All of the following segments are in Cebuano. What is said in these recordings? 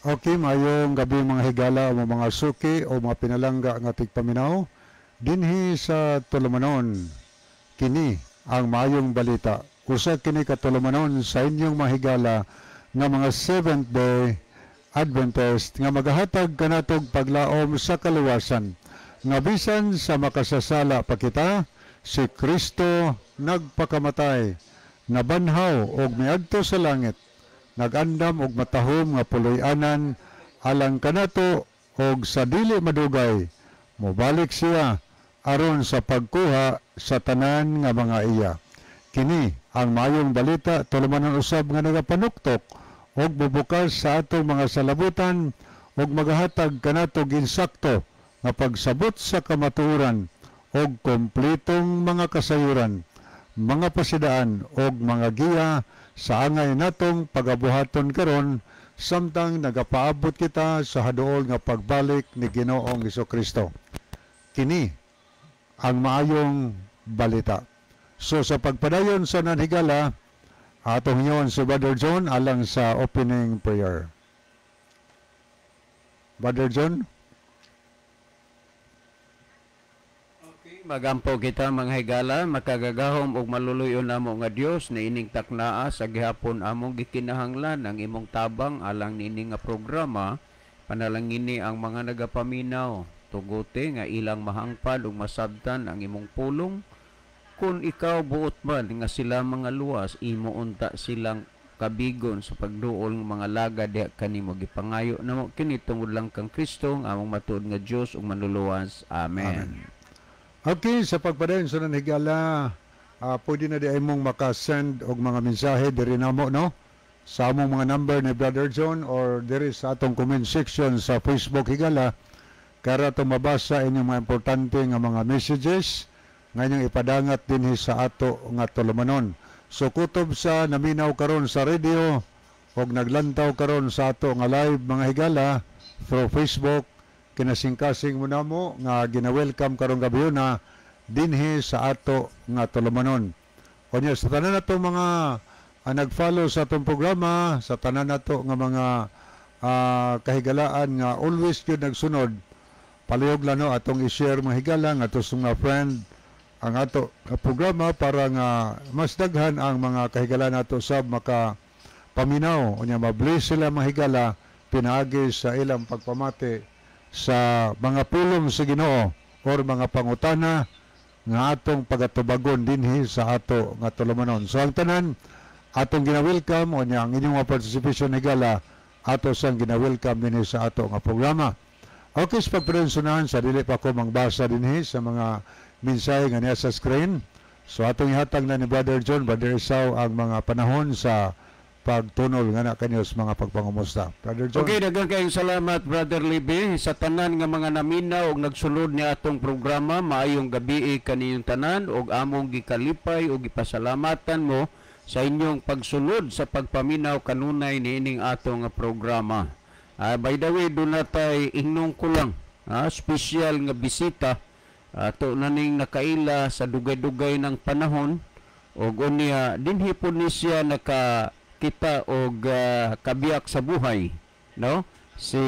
Okay, maayong gabi, mga higala o mga suki o mga pinalangga nga tigpaminaw dinhi sa tulumanon. Kini ang Maayong Balita. Usa kini ka tulumanon sa inyong mahigala nga mga Seventh Day Adventist nga magahatag kanatog paglaom sa kaluwasan. Nga bisan sa makasasala pa kita, si Kristo nagpakamatay, nabanhaw og miadto sa langit, nagandam og matahom nga puloy-anan alang kanato, og sa dili madugay mobalik siya aron sa pagkuha sa tanan nga mga iya. Kini ang Maayong Balita, tulumanon usab nga nagapanuktok og bubukas sa atong mga salabutan og magahatag kanato insakto nga pagsabot sa kamatuoran og kompletong mga kasayuran, mga pasidaan og mga giya sa angay natong pagabuhaton karon samtang nagapaabot kita sa haduol nga pagbalik ni Ginoong Kristo. Kini ang Maayong Balita. So sa pagpadayon sa nanhigala, atong hiyon si Brother John alang sa opening prayer. Brother John? Magampo kita, mga higala. Makagagahom ug maluluyon namo nga Dios, niining taknaa sa gihapon among gikinahanglan ang imong tabang alang niini nga programa. Panalangini ang mga nagapaminaw, tuguti nga ilang mahangpad ug masabtan ang imong pulong. Kung ikaw buot man nga sila mga luwas, imo unta silang kabigon sa pagduol ng mga laga diha kanimo. Gipangayo namo kini tungod lang kang Kristo ang among matuod nga Dios ug manluluwas. Amen. Amen. Okay, sa pagpadayon sa nanhigala, pwede na di ay mong makasend og mga mensahe diri namo, no? Sa among mga number ni Brother John or diri sa atong comment section sa Facebook, higala, kara itong mabasa inyong mga importante nga mga messages nga inyong ipadangat dinhi sa ato nga tulumanon. So kutob sa naminaw karon sa radio og naglantaw karon sa ato nga live, mga higala, through Facebook, kinasingkasing mo namo nga gina-welcome karong gabi na dinhi sa ato nga tulumanon. Unya sa tanan nato mga nag-follow sa atong programa, sa tanan nato nga mga kahigalaan nga always gyud nagsunod, palihog lang, no, atong i-share, mga higala, nga ato sa mga friend ang ato nga programa para nga mas daghan ang mga kahigalaan nato sab maka paminaw, unya ma-bless sila, mga higala, pinaagi sa ilang pagpamati sa mga pulong sa Ginoo or mga pangutana nga atong pagatubagon dinhi sa ato nga tulumanon. So ang tanan atong gina-welcome, unya ang inyong mga participation, higala, ato sang gina-welcome dinhi sa ato nga programa. Okay, sa pagprensunahan, sa dili pa ko mangbasa dinhi sa mga mensahe nga niya sa screen. So atong ihatag na ni Brother John, Brother Esau ang mga panahon sa pagtunol nga na kanyo sa mga pagpangumusta. Brother John. Okay, daghang kayong salamat, Brother Libby. Sa tanan nga mga naminaw og nagsulod ni atong programa, maayong gabi kaniyong tanan og among gikalipay og gipasalamatan mo sa inyong pagsulod sa pagpaminaw kanunay niining atong programa. By the way, doon na tay ingnong ko lang, special nga bisita ato na ning nakaila sa dugay-dugay ng panahon og unya dinhi po ni siya nakakita og kabiyak sa buhay, no? Si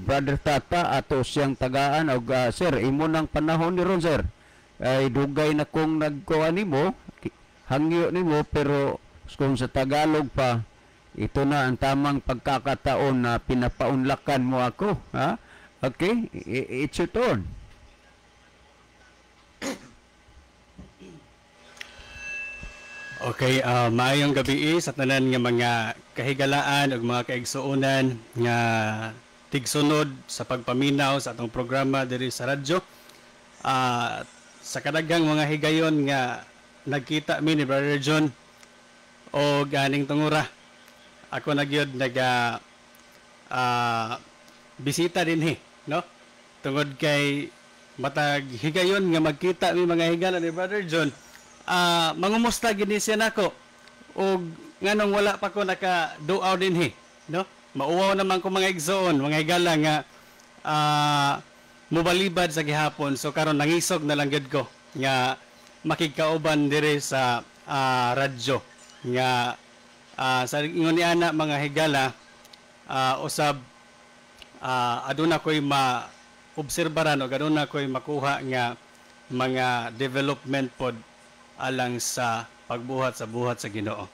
Brother Tata ato siyang tagaan og sir, imo nang panahon ni ron, sir, ay dugay na kong nagkuha nimo, hangyo nimo, pero kung sa Tagalog pa, ito na ang tamang pagkakataon na pinapaunlakan mo ako, ha? Okay, it's your turn. Okay, maayong gabi sa tanan nga mga kahigalaan ug mga kaigsuonan nga tigsunod sa pagpaminaw sa atong programa diri sa radyo. Sa kadaghang mga higayon nga nagkita mi ni Brother John og aning tungura, ako na gyud naga bisita dinhi, no? Tungod kay matag higayon nga magkita mi mga higala ni Brother John, mangumusta gid ni siya nako og nganong wala pa ko nakaduaw dinhi, no? Mauwaw naman ko, mga igsoon, mga higala, nga mobalibad sa gihapon. So karon nangisog na lang gyud ko nga makigkauban diri sa radyo nga sa ingon ni ana, mga higala. Usab aduna ko'y ma-obserbaran o aduna ko'y makuha nga mga development pod alang sa pagbuhat sa buhat sa Ginoo.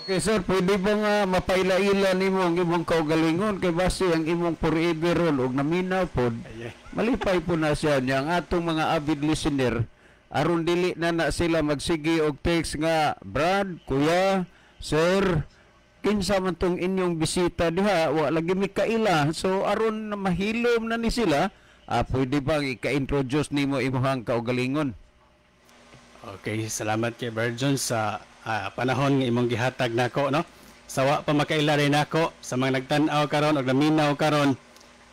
Okay sir, pwede ba nga mapaila-ila nimo ang imong kaugalingon kay base ang imong forever ron og naminaw pod? Malipay po na siya niya ang atong mga avid listener aron dili na na sila magsige og text nga, "Brad, kuya, sir, kinsa man tong inyong bisita diha, wa lagi mi kaila." So aron na mahilom na ni sila, pwede bang ika-introduce nimo imong kaugalingon? Okay, salamat kay Virgin sa panahon nga imong gihatag nako, no. Sa wa pa makaila rin nako, sa mga nagtan-aw karon og naminaw karon,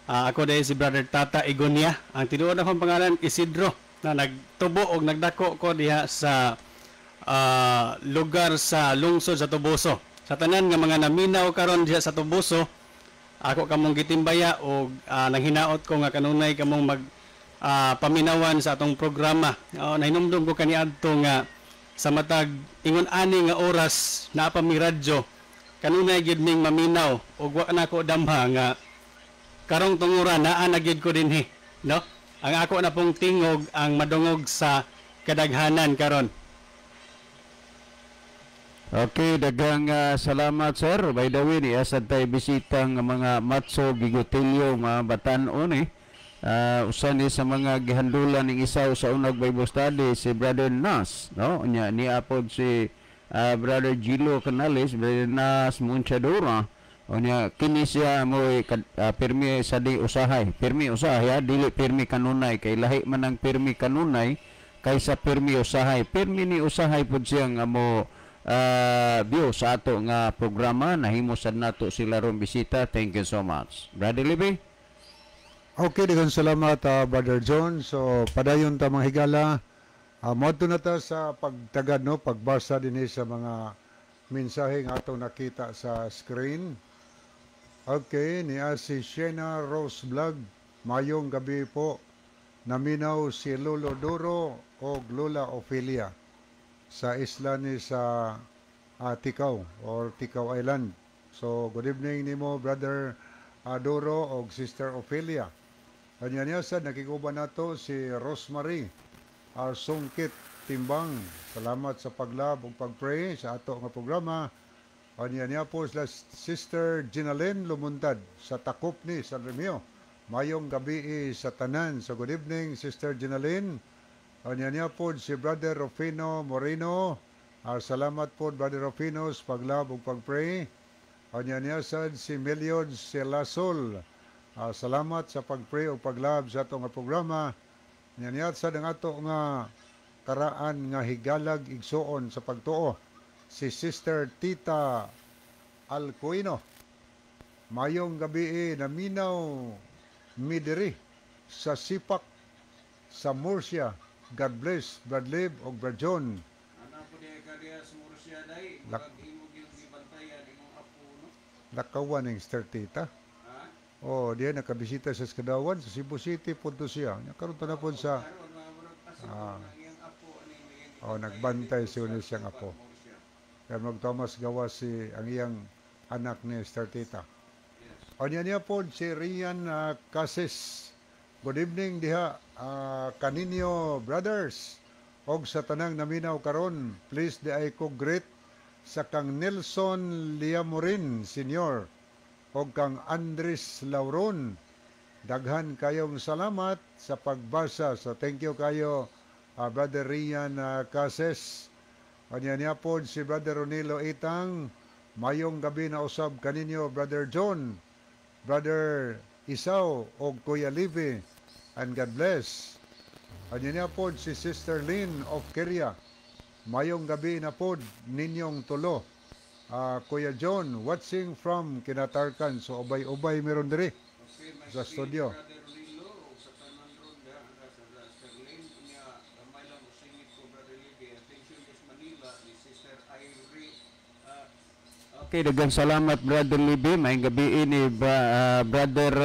ako dahil si Brother Tata Igonia. Ang tinuod akong pangalan Isidro, na nagtubo og nagdako ko diha sa lugar sa lungsod sa Toboso. Sa tanan nga mga naminaw karon diha sa Toboso, ako kamong gitimbaya og nanghinaot ko nga kanunay kamong mag paminawan sa atong programa. Nahinumdum ko kaniadto nga sa matag ingon ani nga oras naa pa mi radyo, kanunay gyud ming maminaw ug wa na ko damha nga karong tungura naa na gyud ko dinhi, no? Ang ako na pong tingog ang madungog sa kadaghanan karon. Okay, daghang salamat, sir. By the way, ni asad tay bisita nga mga Matso Gigotilyo, mga batan-on eh. Usa ni sa mga gihandulan ning isa sa unag Bible study si Brother Nas, no? Nya niya pod si Brother Gilo Canales, Brother Nas Munchadora. Unya kini siya mo pirmi sa di usahay. Pirmi usahay, ha? Dili pirmi kanunay kay lahi man ang pirmi kanunay kaysa pirmi usahay. Pirmi ni usahay pud siya nga mo view sa ato nga programa. Nahimo sad nato sila ron bisita. Thank you so much. Brother Libby? Okay, daghang salamat, Brother John. So padayon ta, mga higala. Moadto na ta sa pagtagad, no, pagbasa dinhi sa mga mensahe nga atong nakita sa screen. Okay, niya si Shena Rose Vlog. "Mayong gabi po. Naminaw si Lolo Duro o Lola Ophelia sa isla ni sa Ticao or Ticao Island." So good evening nimo, Brother Duro og Sister Ophelia. Kanya niya sa nakikuban nato si Rosemary Sungkit Timbang. "Salamat sa pag-love ug pag-pray sa ato nga programa." Kanya niya po sila Sister Ginalyn Lumuntad sa Takop ni San Remio. "Mayong gabi sa tanan." So good evening, Sister Ginalyn. Kanya niya po si Brother Rufino Moreno. Salamat po, Brother Rufino, sa pag-love ug pag-pray. Kanya niya sad si Meliod Selasol. Salamat sa pag-pray o pag-love sa ato nga programa. Niya niya sad ang ato nga karaan nga higalag igsuon sa pagtuo, si Sister Tita Alcoino. "Mayong gabi, naminaw midiri sa Sipak sa Murcia. God bless, Brad Lib og Brad John." Ana po di kadiya sa Murcia dai, imo gyud gibantayan imong apo, no? Lakawan ng Sister Tita. Ha? Oh, diya nakabisita sa Kadawan sa Cebu City po to siya. Nya karon ta na po sa Ah. Oh, nagbantay siya ni siyang apo. Kaya mag Thomas gawa si ang iyang anak ni Sister Tita. O niya niya po si Rian Cases. "Good evening diha kaninyo, brothers. Og sa tanang naminaw karon, please diay ko greet sa kang Nelson Liamorin Senior og kang Andres Lauron. Daghan kayong salamat sa pagbasa." So thank you kayo, Brother Rian Cases. Kanya niya po si Brother Ronilo Itang. "Mayong gabi na usab kaninyo, Brother John, Brother Isaw og Kuya Livi, and God bless." Kanya niya po si Sister Lynn of Korea. "Mayong gabi na pod ninyong tulo. Kuya John, watching from Kinatarkan." So ubay-ubay meron diri sa studio. Brother Ronilo og sa tanan ron diha sa Sister Lynn niya, gamay lang usingit ko, Brother Libby, attention is Manila ni Sister Irie. Okay, daghang salamat, Brother Libby. Maayong gabi ni Brother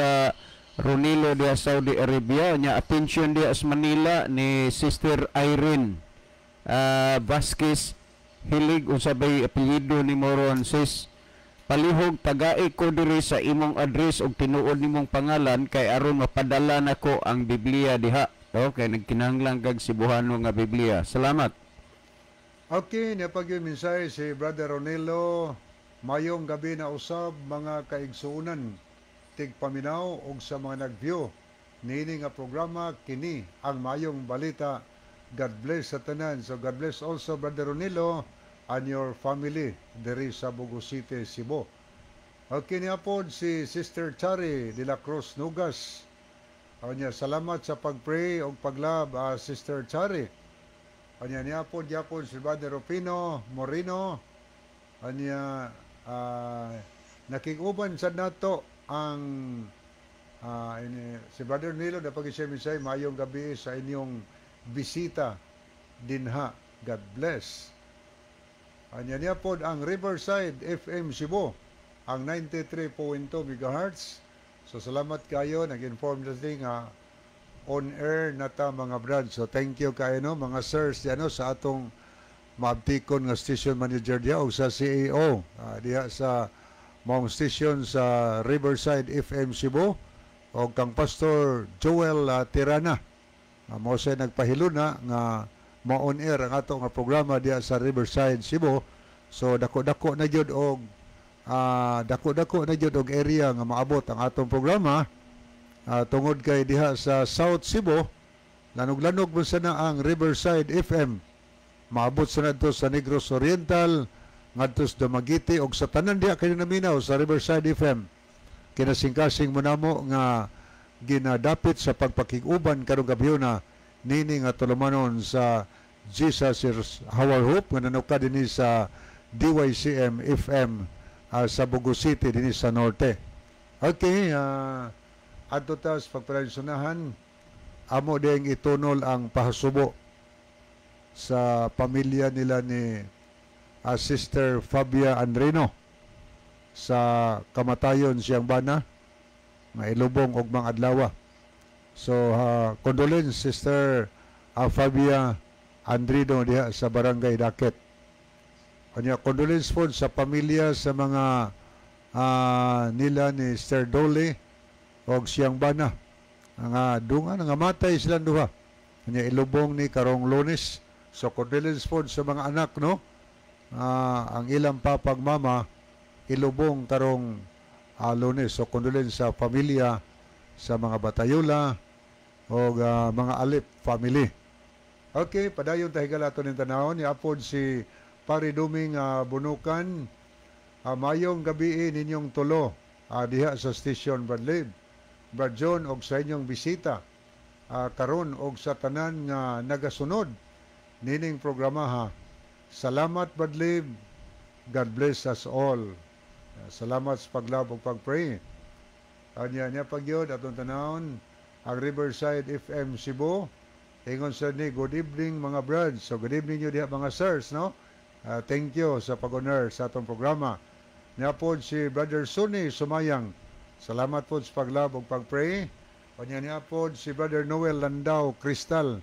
Ronilo diha Saudi Arabia. Nya attention diha sa Manila ni Sister Irene Vasquez Hilig, unsa bay apelyido ni Moron, sis? Palihog tagai ko diri sa imong address og tinuod nimong pangalan kay aron mapadala nako ang Biblia diha. Okay, nagkinahanglan kag Cebuano nga Biblia. Salamat. Okay, niya pag yung mensahe si Brother Ronelo, "Mayong gabi na usab, mga kaigsuunan, tigpaminaw og sa mga nag-view niini nga programa, kini ang Maayong Balita. God bless sa tanan." So God bless also, Brother Ronelo, and your family diri sa Bogo City, Cebu. Okay, niya pod si Sister Chari de la Cruz Nugas. Anya, salamat sa pag-pray og pag-love, Sister Chari. Anya, niya pod gyapon si Brother Rufino Moreno. Anya, nakig-uban sa nato ang si Brother Nilo na pag siya, "Mayong gabi sa inyong bisita dinha. God bless." Anya, niya pod ang Riverside FM Cebu, ang 93.2 MHz. So salamat kayo, nag-inform na din nga on air na ta, mga brad. So thank you kayo, no, mga sirs diyan, no, sa atong maabtikon nga station manager diya o sa CAO diha sa maong station sa Riverside FM Cebu o kang Pastor Joel Tirana. Mao siya nagpahiluna nga ma-on air ang ato nga programa diha sa Riverside Cebu. So dako-dako na gyud og dako-dako na gyud og area nga maabot ang atong programa tungod kay diha sa South Cebu, lanog-lanog mo sana ang Riverside FM. Maabot sa ngadto sa Negros Oriental, ngadto sa Dumaguete og sa tanan diha kayo naminaw sa Riverside FM. Kinasingkasing mo namo nga ginadapit sa pagpakig-uban karong gabi na nini nga tulumanon sa Jesus is Our Hope nga nanuka dinhi sa DYCM FM sa Bogo City dinhi sa Norte. Okay, adto ta sa pagpalansyonahan, amo ding itunol ang pahasubo sa pamilya nila ni Sister Fabia Andrino sa kamatayon siyang bana nga ilubong og mga adlaw. So condolence, Sister Fabia Andrino diha sa Barangay Dakit. Kanya, condolence po sa pamilya sa mga nila ni Sister Dolly og siyang bana. Nga dungan nga matay silang duha. Kanya, ilubong ni karong Lunes. So condolence po sa mga anak, no. Ang ilang papag mama ilubong karong Lunes. So condolence sa pamilya sa mga Batayula o mga Alip family. Okay, padayon ta, higala, ato ning tanawon ni apod si Pari Duming Bunukan. "Mayong gabi ninyong tulo diha sa station, Brad Lib, Brad John og sa inyong bisita karon og sa tanan nga nagasunod nining programa ha. Salamat, Brad Lib. God bless us all." Salamat sa pag-love ug pag-pray. Anya, niya pagyod atong tanawon ang Riverside FM Cebu. Ingon sa ni, "Good evening, mga brads." So good evening nyo diha, mga sirs, no? Thank you sa pag-honor sa atong programa. Niya pod si Brother Sunny Sumayang. Salamat po sa pag-love ug pag-pray. Anya, niya pod si Brother Noel Landau Crystal,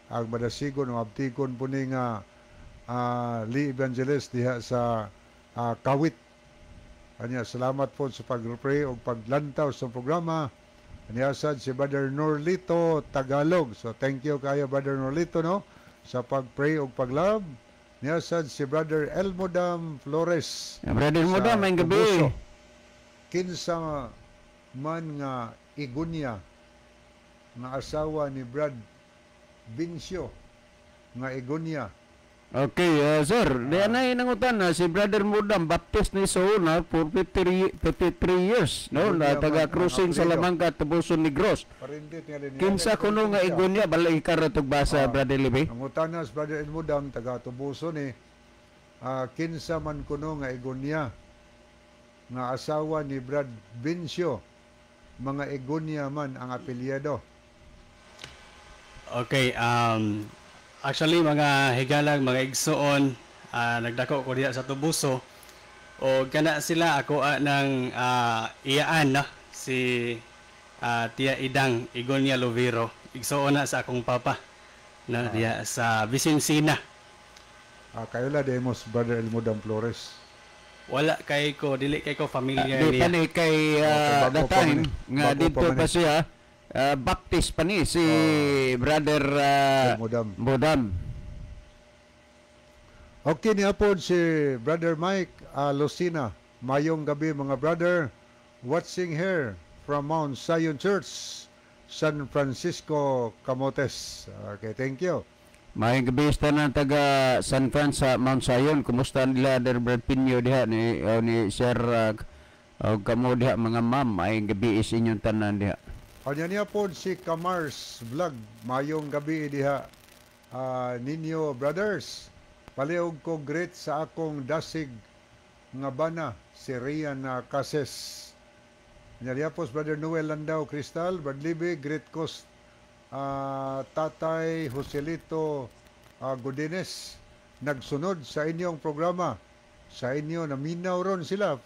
ang madasigon o abtikon po ni nga Lee Evangelist diha sa Kawit. Anya, salamat po sa pag-pray o paglantaw sa programa. Anya sad si Brother Norlito Tagalog. So thank you kayo, Brother Norlito, no, sa pag-pray o pag-love. Niya sad si Brother Elmodam Flores. Brother sa Modam, may gabi. Tubuso. "Kinsa man nga Igunya nga asawa ni Brad Vincio nga Igunya?" Okay, sir. Di na nangutan na si Brother Mudam, Baptist ni sa una for 53, 53 years, no? Igunya Na taga man ang crossing sa apelyido. Lamangka, Tubuso, Negros. Parindit nga din. Kinsa kuno nga Igunya, balay ka ra tug basa, Brother Libi. Nangutanas Brother Elmudam, taga Tubuso ni, kinsa man kuno nga Igunya nga asawa ni Brad Vincio? Mga Igunya man ang apelyido. Okay, actually, mga higalang, mga igsuon, nagdako ko diha sa Tubuso. O kana sila ako ng iyaan, no, si Tia Idang Igonia Lovero. Igsuon na sa akong papa na diha sa Vicencina. Kayo la demos Brother Elmudam Flores. Wala kay ko, dili kay ko familiar Di pa niya. Ni kay Okay, bago that pa man time eh. nga Bago dito pa man pa eh. siya, Baptist pa ni si Brother Mudam. Mudam. Okay, ni apod si Brother Mike Lucina. Mayong gabi, mga brother. Watching here from Mount Zion Church, San Francisco, Camotes. Okay, thank you. Maayong gabi sa tanan taga San Fran sa Mount Zion. Kumusta nila Der Brad Pinyo diha ni o ni Sir o kamo diha, mga ma'am? Maayong gabi is inyong tanan diha. Anya niya pod si Kamars Vlog. Mayong gabi diha ninyo, brothers. Palihog ko greet sa akong dasig nga bana, si Rian Cases. Nya diha po si Brother Noel Landau Cristal, Brad Libby, greet ko Tatay Joselito Godines. Nagsunod sa inyong programa. Sa inyo, naminaw ron sila.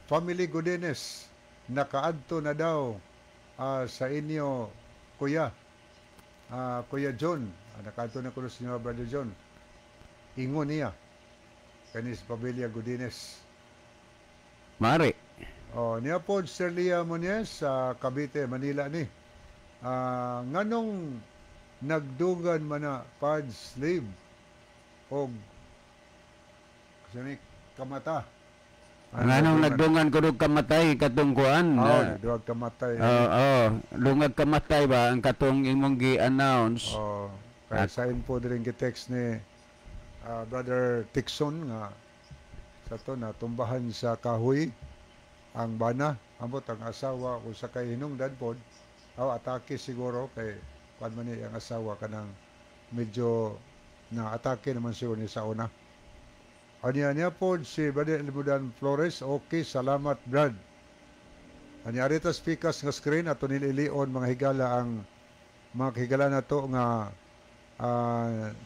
Family Godines. Nakaadto na daw sa inyo, Kuya. Kuya John. Nakaadto na ko sa inyo, Brother John. Ingon niya. Kanis Pamilya Godines. Mari. Oh, niya po Sir Lia Muñez sa Cavite, Manila ni. Nganong nagdugan man na pads slave og sini kamata? Nganong nagdungan ko og kamatay katong kuan? Oh, nagduwag kamatay. Oo, oh, dungag kamatay ba ang katong imong gi-announce? Oh, kaya sa info din gi-text ni Brother Tixon nga sa to natumbahan sa kahoy ang bana, ambot ang asawa kung sa kay hinungdan pod aw atake siguro kay kuan man ni ang asawa, kanang medyo na atake naman siguro ni sa una. Anya niya pod si Brother Elmudan Flores, "Okay, salamat, Brad." Anya arita speakers nga screen ato nililion, mga higala, ang mga higala na to nga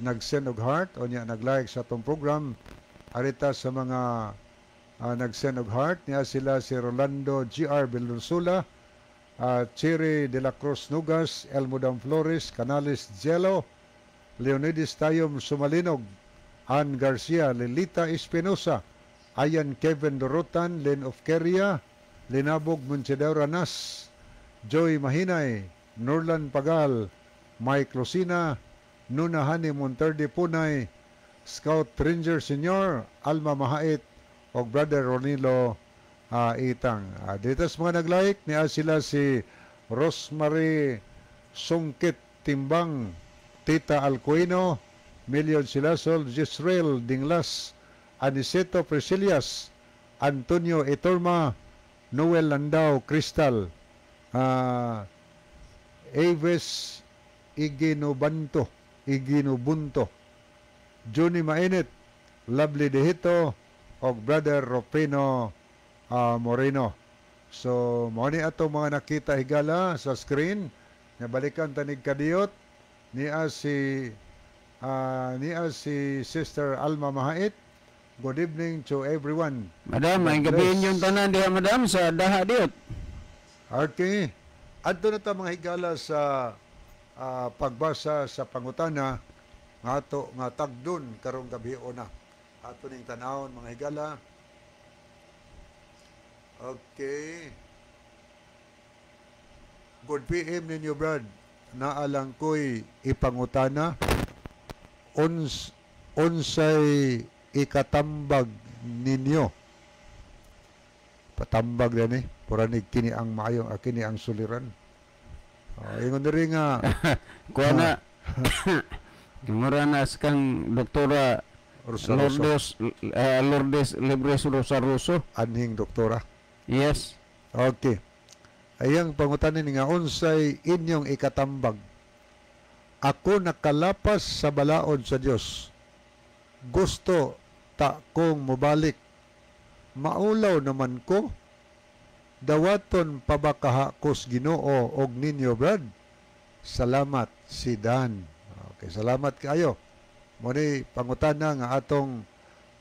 nag-send og heart o niya nag-like sa atong program. Arita sa mga nag-send og heart niya sila si Rolando GR Bilonsula, Cherry de la Cruz Nugas, Elmudam Flores, Canales Jello, Leonidas Tayom Sumalinog, Ann Garcia, Lilita Espinosa, Ayan Kevin Dorotan, Len of Keria, Linabog Monchedora Nas, Joy Mahinay, Norlan Pagal, Mike Lucina, Nuna Hani Monterde Punay, Scout Ranger Senior, Alma Mahait, og Brother Ronilo Itang. Dito sa mga nag-like, niya sila si Rosemary Sungkit Timbang, Tita Alcuino, Million Silasol, Gisrael Dinglas, Aniceto Priscillas, Antonio Etorma, Noel Landau Crystal, Aves Iginobanto, Iginobunto, Johnny Mainit, Lovely Dehito, og Brother Rufino Moreno. So, mao ni ato mga nakita, higala, sa screen. Nabalikan tanig kadiyot niya si Sister Alma Mahait. Good evening to everyone. Madam, God ang gabi bless. Inyong tanan diha, madam, sa daha diot. Okay. Adto na ta, mga higala, sa pagbasa sa pangutana nga ato nga tagdon karong gabi una. Ato ning tanawon, mga higala. Okay. Good PM ninyo, Brad. Naalang ko'y ipangutana. Unsay ikatambag ninyo? Patambag din eh. Puranig kini ang maayong, kini ang suliran. Oh, ingon diri nga Kuha na. Mura na sa kang Doktora Rosa Rosa. Lourdes Libres Rosa Russo. Anhing doktora. Yes. Okay. Ayang pangutanin nga unsay inyong ikatambag. Ako nakalapas sa balaod sa Dios. Gusto ta kong mobalik. Maulaw naman ko. Dawaton pa ba kaha kos Ginoo og ninyo, Brad? Salamat, si Dan. Okay, salamat kaayo. Mo ni pangutana nga atong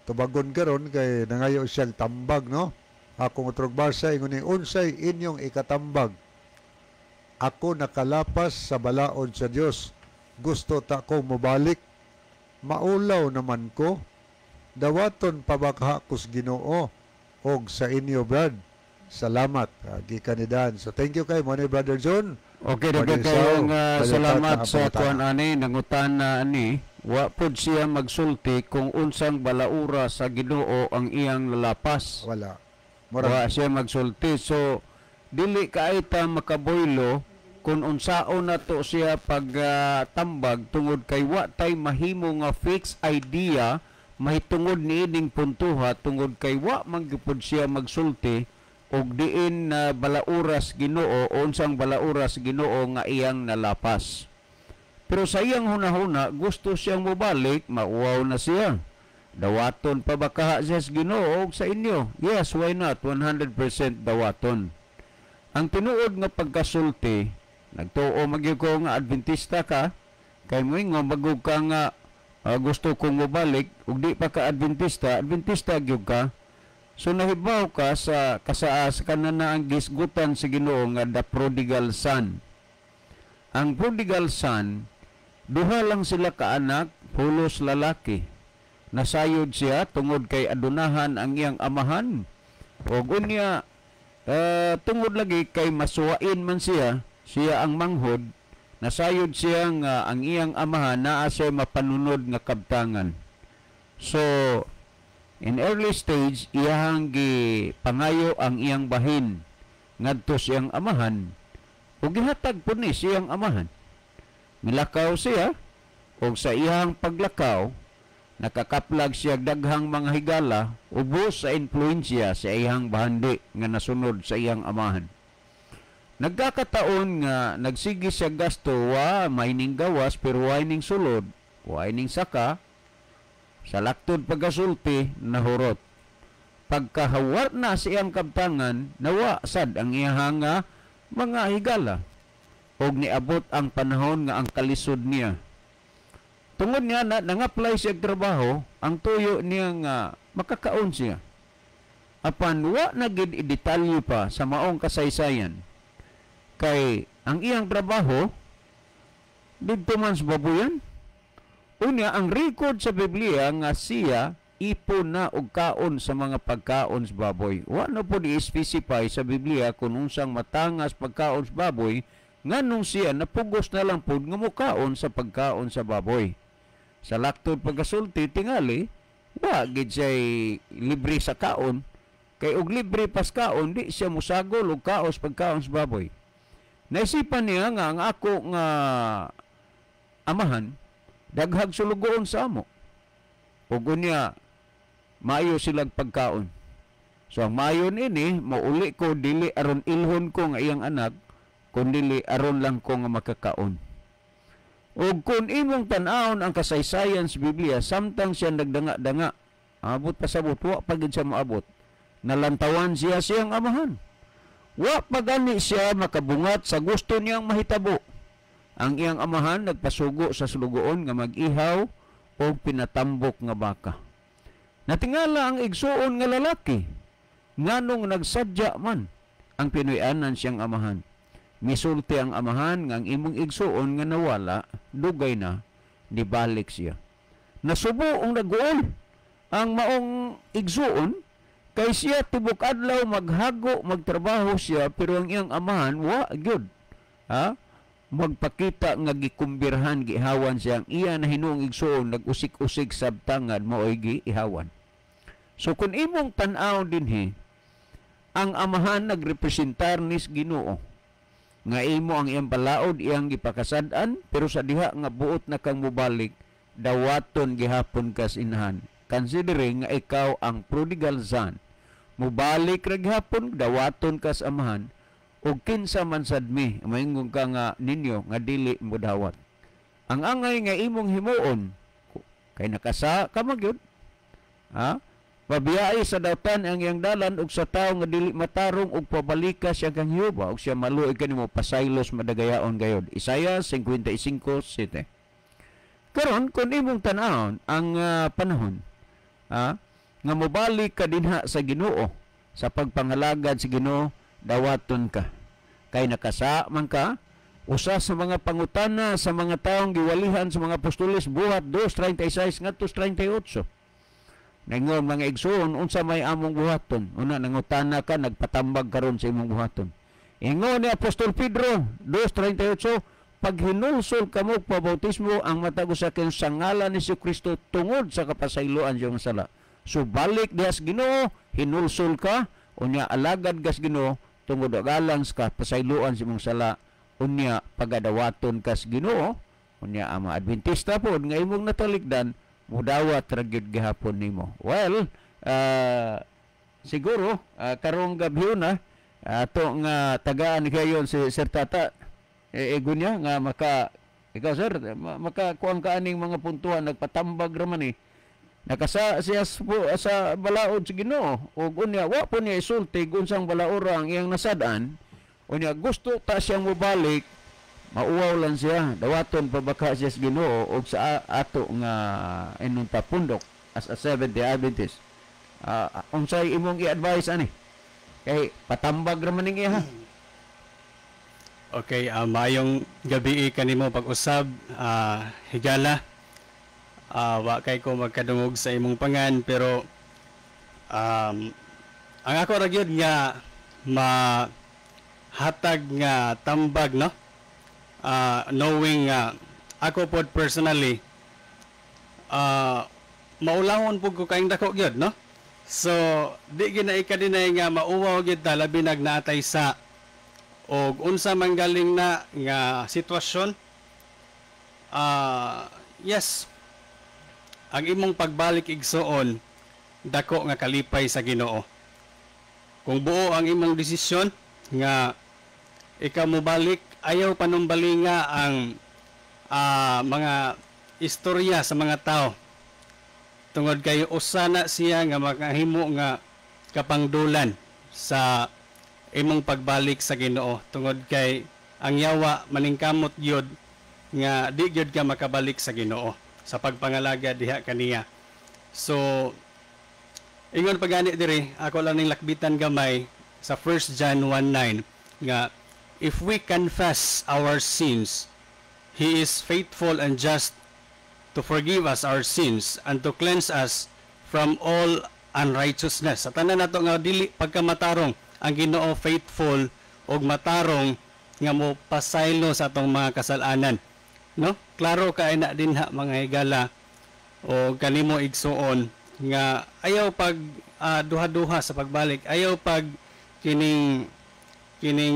tubagon karon kay nangayo siyang tambag, no? Akong utrog basa, ingon ni unsay inyong ikatambag. Ako nakalapas sa balaod sa Dios. Gusto ta ko mobalik. Maulaw naman ko. Dawaton pa ba kaha kos Ginoo og sa inyo, Brad. Salamat, gikan ni Dan. So thank you kay mo ni Brother John. Okay, daghan kayong salamat sa kuan ani nangutana ani. Wa pud siya magsulti kung unsang balaura sa Ginoo ang iyang lalapas. Wala. Wa siya magsulti. So dili kaay ta makaboylo kung unsaon nato siya pag tambag tungod kay wa tay mahimo nga fixed idea mahitungod niining puntuha tungod kay wa man gyud siya magsulti og diin na balauras Ginoo o unsang balauras Ginoo nga iyang nalapas. Pero sa iyang hunahuna, gusto siyang mobalik, mauwaw na siya. Dawaton pa ba kaha siya sa Ginoo og sa inyo? Yes, why not? 100% dawaton. Ang tinuod nga pagkasulti, nagtuo magyud ko nga Adventista ka, kay moingon bagog ka nga gusto kong mobalik, ug di pa ka Adventista, Adventista gyud ka. So nahibaw ka sa kasaa sa kanana ang gisgutan sa Ginoo nga the prodigal son. Ang prodigal son, duha lang sila kaanak, pulos lalaki. Nasayod siya tungod kay adunahan ang iyang amahan. Og unya tungod lagi kay masuwain man siya, siya ang manghod, nasayod siya nga ang iyang amahan naa siya mapanunod nga kabtangan. So in early stage, iyahang gipangayo ang iyang bahin ngadto siyang amahan ug gihatag pud ni siyang amahan. Milakaw siya ug sa iyang paglakaw nakakaplag siya daghang mga higala ubos sa influensya sa iyang bahandi nga nasunod sa iyang amahan. Nagkakataon nga nagsige siya gasto, wa may ning gawas pero wa ning sulod, wa ning saka. Sa laktod pagkasulti, nahurot. Pagkahawar na sa iyang kabtangan, nawa sad ang iyang nga mga higala. Og niabot ang panahon nga ang kalisod niya. Tungod niya na nang-apply siya og trabaho, ang tuyo niya nga makakaon siya. Apan wa na gid i-detalye pa sa maong kasaysayan. Kay ang iyang trabaho didto man sa babuyan. Unya, ang record sa Biblia nga siya ipon na og kaon sa mga pagkaon sa baboy. Wa na po i-specify sa Biblia kung unsang matangas pagkaon sa baboy, nganong siya napugos na lang pud nga mukaon sa pagkaon sa baboy. Sa laktod pagkasulti, tingali, wa gid siya libre sa kaon. Kay og libre pas kaon, di siya musagol og kaos pagkaon sa baboy. Naisipan niya nga ang ako nga amahan, daghag sulugoon sa amo. Ug unya, maayo silang pagkaon. So ang maayo nini, mauli ko dili aron ilhon ko nga iyang anak, kundili aron lang ko nga makakaon. Ug kung imong tan-awon ang kasaysayan sa Biblia, samtang siya nagdanga-danga, abot pa sa wa pa gid siya moabot. Nalantawan siya siyang amahan. Wa pa gani siya makabungat sa gusto niyang mahitabo. Ang iyang amahan nagpasugo sa sulugoon nga mag-ihaw o pinatambok nga baka. Natingala ang igsuon nga lalaki, nganong nagsadya man ang Pinoy-anan siyang amahan. Misulti ang amahan nga ang imong igsuon nga nawala, dugay na, nibalik siya. Nasubo ang naguol ang maong igsuon, kay siya tibok adlaw maghago, magtrabaho siya, pero ang iyang amahan, wa gyud. Ha? Magpakita nga gikumbirhan, gihawan siya. Ang iya na hinuong igsuon, nag-usik-usik sa tangad, mao'y giihawan. So kung imong tan-aw dinhi, ang amahan nagrepresentar nis Ginoo. Nga imo ang iyang balaod, iyang gipakasad-an, pero sa diha nga buot na kang mobalik, dawaton gihapon kas inahan. Considering nga ikaw ang prodigal son, mobalik ra gihapon, dawaton kas amahan, ug kinsa man sad mi, maingon ka nga ninyo nga dili mo dawat. Ang angay nga imong himuon, kay nakasa ka magyud, ha? Pabiyai sa dawtan ang iyang dalan ug sa tawo nga dili matarong ug pabalika siya kang Jehova ug siya maluoy kanimo pasaylos madagayaon gayod. Isaiah 55:7. Karon kun imong tan-awon ang panahon, ha, nga mobalik ka dinha sa Ginoo sa pagpangalagad sa Ginoo, dawaton ka. Kay nakasa man ka, usa sa mga pangutana sa mga taong giwalihan sa mga apostoles, Buhat 2:36 ngadto 38. Nangon mga igsoon, unsa may among buhaton? Una nangutana ka, nagpatambag karon sa imong buhaton. Ingon ni Apostol Pedro 2:38, paghinulsol kamo pabautismo ang matag usa kayong sa ngalan ni Kristo tungod sa kapasayloan sa iyong sala. So balik diha sa Ginoo, hinulsol ka, unya alagad kas Ginoo tungod alang sa kapasayloan sa imong sala, unya pagadawaton kas Ginoo, unya ang mga Adventista pod nga imong natalikdan, mudawat ra gyud gihapon nimo. Well, siguro karong gabi na ato nga tagaan kayon si Sir Tata egunya nga maka ikaw sir maka kuang ka aning mga puntuhan, nagpatambag ra man eh. Nakasa siya sa balaod sa Ginoo ug unya wa po niya isulti unsang balaora ang iyang nasad-an. Unya gusto ta siyang mobalik, mauwaw lang siya, dawaton pa baka siya sa Ginoo og sa ato nga inunta pundok as a Seventh-day Adventist. Unsay imong i-advise ani? Kay patambag ra man ning iya. Okay, maayong gabi kanimo pag-usab, higala. Wa kay ko magkadungog sa imong pangan, pero ang ako ra gyud nga mahatag nga tambag, no? Knowing nga ako pod personally maulawon pud ko kaing dako gyud, no? So di gyud na ikadinay nga mauwaw gyud ta, labi nag naatay sa og unsa man galing na nga sitwasyon. Yes, ang imong pagbalik igsoon dako nga kalipay sa Ginoo. Kung buo ang imong desisyon nga ikaw mobalik, ayaw panumbalinga ang mga istorya sa mga tao. Tungod kay usa na siya nga makahimo nga kapangdulan sa imong pagbalik sa Ginoo. Tungod kay ang yawa maningkamot gyud nga di gyud ka makabalik sa Ginoo sa pagpangalaga diha kaniya. So ingon pagani diri, ako lang ning lakbitan gamay sa 1 John 1:9 nga if we confess our sins, He is faithful and just to forgive us our sins and to cleanse us from all unrighteousness. Sa tanan nato nga dili pagkamatarong, ang Ginoo faithful og matarong nga mo pasaylo sa atong mga kasalanan. No? Klaro kay na dinha mga higala o kanimo igsuon nga ayaw pag duha-duha sa pagbalik, ayaw pag kining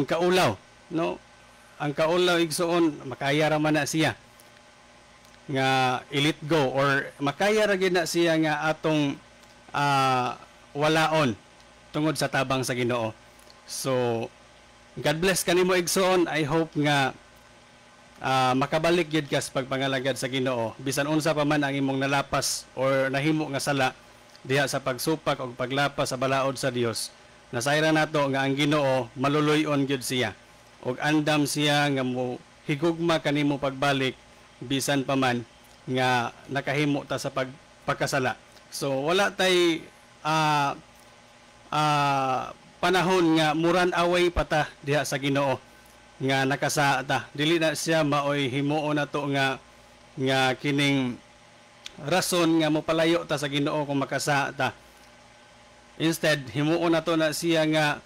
kaulaw, no? Ang kaulaw igsuon makaya ra man na siya nga i-let go or makaya ra gyud na siya nga atong walaon tungod sa tabang sa Ginoo. So God bless kanimo igsuon. I hope nga makabalik gyud ka sa pagpangalagad sa Ginoo bisan unsa pa man ang imong nalapas or nahimo nga sala diha sa pagsupak og paglapas sa balaod sa Dios. Nasayran nato nga ang Ginoo maluluy-on gyud siya og andam siya nga mo higugma kanimo pagbalik bisan pa man nga nakahimo ta sa pagpakasala. So wala tay panahon nga muran away pata diha sa Ginoo nga nakasa ta. Dili na siya maoy himuon nato nga kining rason nga mopalayo ta sa Ginoo kung makasa ta. Instead himuon nato na siya nga